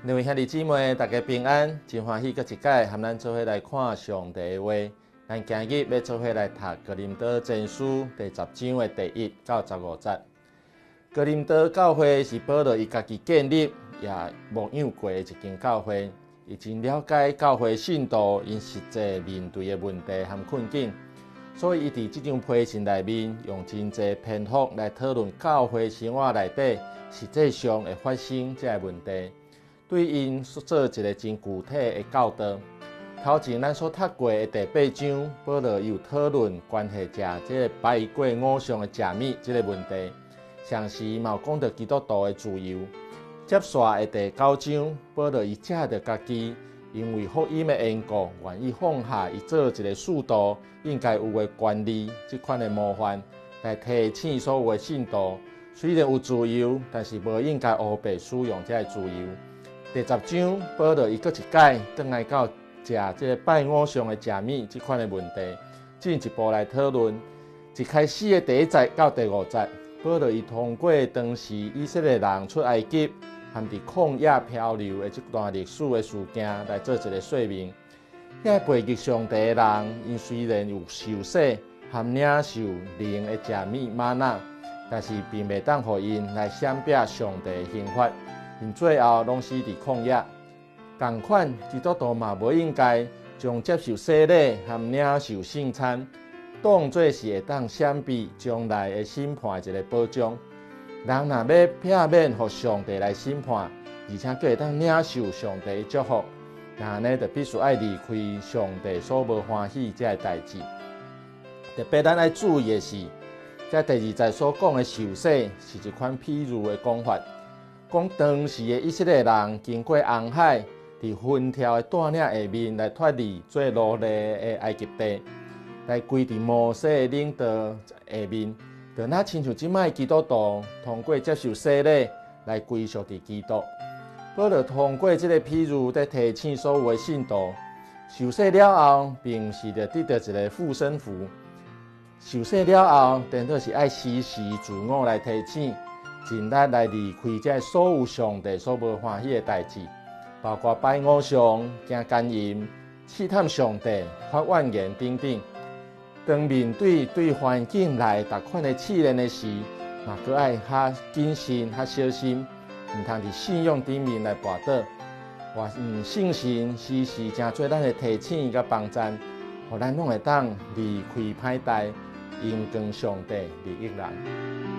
兩位兄弟姊妹，大家平安，真歡喜閣一擺和咱做伙來看上帝的話。咱今日欲做伙來讀哥林多前書第十章的第1到15節。哥林多教會是保羅伊家己建立也牧養過的一間教會，伊真了解教會信徒𪜶實際面對的問題和困境，所以伊佇這張批信內面用真濟篇幅來討論教會生活內底實際上會發生這个問題。對𪜶所做一个真具體的教導。頭前咱所讀過的第八章，保羅有討論關係食這个拜過偶像的食物這个問題，同時嘛有講著基督徒的自由。接紲的第九章，保羅伊藉著家己因為福音的緣故，願意放下伊做一个使徒應該有的權利，這款的模範，來提醒所有的信徒，雖然有自由，但是無應該烏白使用這个自由。第十章，保羅伊閣一擺轉來到食這个拜偶像的食物這款的問題，進一步來討論。一開始的第1節到第5節，保羅伊通過當時以色列人出埃及和佇曠野漂流的這段歷史的事件來做一个說明。遐背逆上帝的人，𪜶雖然有受洗和領受靈的食物瑪納，但是並袂當予𪜶來閃避上帝的刑罰。𪜶最後攏死佇曠野。仝款，基督徒嘛無應該將接受洗禮和領受聖餐當做是會當閃避將來的審判的一个保障。人若欲避免予上帝來審判，而且閣會當領受上帝的祝福，那按呢就必須愛離開上帝所無歡喜這个代誌。特別咱愛注意的是，這第二節所講的受洗是一款譬喻的講法。講當時的以色列人經過紅海，佇雲柱的帶領下面來脫離做奴隸的埃及地，來歸佇摩西的領導下面，就若親像這擺基督徒通過接受洗禮來歸屬佇基督。保羅通過這个譬喻，佇提醒所有的信徒，受洗了後，並毋是就得著一个護身符。受洗了後，顛倒是愛時時自我來提醒，盡力來離開這所有上帝所無歡喜的代誌，包括拜偶像、行姦淫、試探上帝、發怨言等等。當面對對環境來逐款的試煉的時，嘛閣愛較謹慎、較小心，毋通佇信仰頂面來跋倒。願聖神時時成做咱的提醒佮幫贊，予咱攏會當離開歹代，榮光上帝，利益人。